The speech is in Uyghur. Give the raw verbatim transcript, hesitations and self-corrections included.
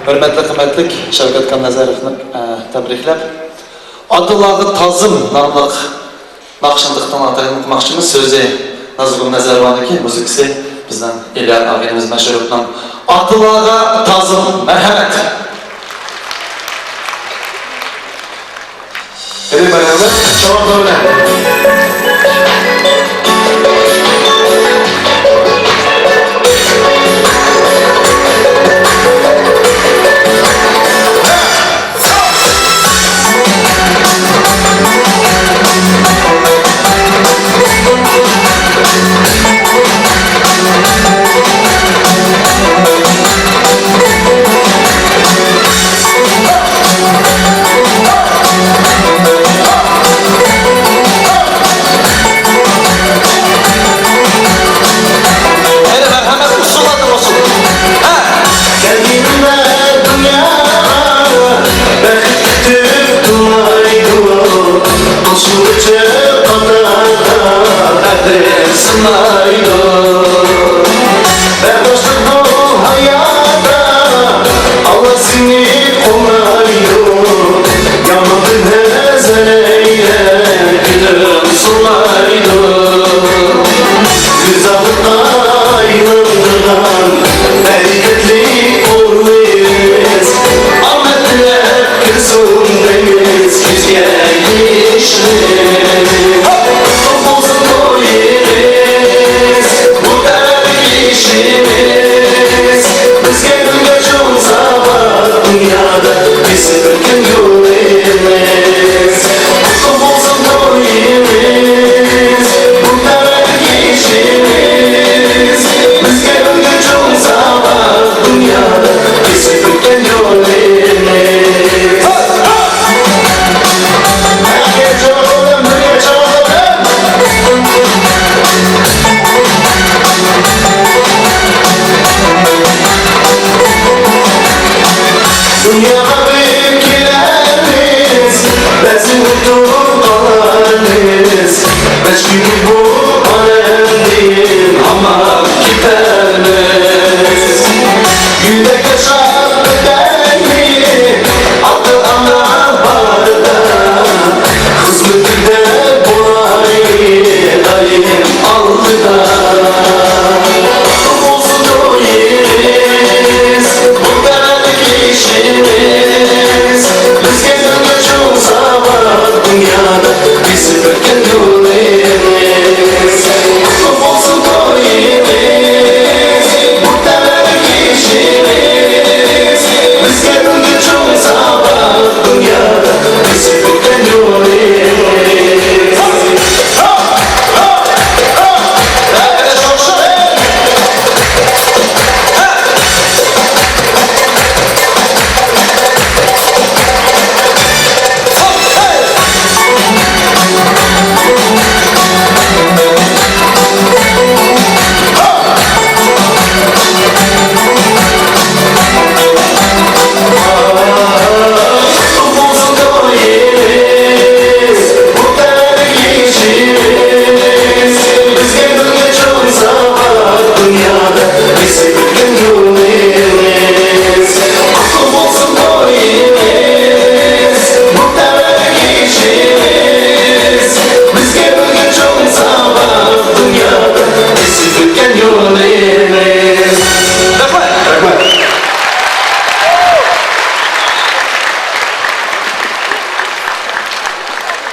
ھۆرمەتلىك، قىممەتلىك شەۋكەتكان نەزەروفنى، ئە، تەبرىكلەپ، «ئاتىلارغا تازىم» ناملىق ناخشىنى دىققىتىڭلارغا تەقدىم قىلماقچىمىز. سۆزى نازىگۈل نەزەرovanىڭكى، مۇزىكىسى بىزنىڭ ئېلىيار ئاغىنىمىز مەشرۇپنىڭ. «ئاتىلارغا تازىم». مەرھەمەت. قېنى، مەرھەمەت. چاۋاكلار بىلەن. قېنى، مەرھەمەت، ئۇسسۇللارنى بولسۇن. ھە! كەلگىنىمدە دۇنياغا بەخت كۈتۈپ تۇرمايدۇ. قوشۇلغۇچە قاتاردا تەقدىر سىنايدۇ. بەرداشلىق بۇ ھاياتتا، ئاللا سېنى قوغدايدۇ. ياماندىن ھەزەر ئەيلە، كۈنۈم سۇنمايدۇ. گۈزەللىكقە ئايلاندۇرغان بەرىكەتلىك ئورنىمىز، ئامەت تىلەپ كىرسۇن دەيمىز كۈزگە يېشىلىپ. قۇتلۇق بولسۇن تويىمىز، مۇبارەك يېشىمىز، بىزگە گۈلگە چوڭ ساۋاق دۇنيادا كېسىپ ئۆتكەن يولىمىز. قۇتلۇق بولسۇن تويىمىز، مۇبارەك يېشىمىز، بىزگە ئۈلگە چوڭ ساۋاق دۇنيادا كېسىپ ئۆتكەن يولىمىز. دۇنياغا بىر كېلەرمىز، بەزى ئۇنتۇپ قالارمىز. بەش كۈن بۇ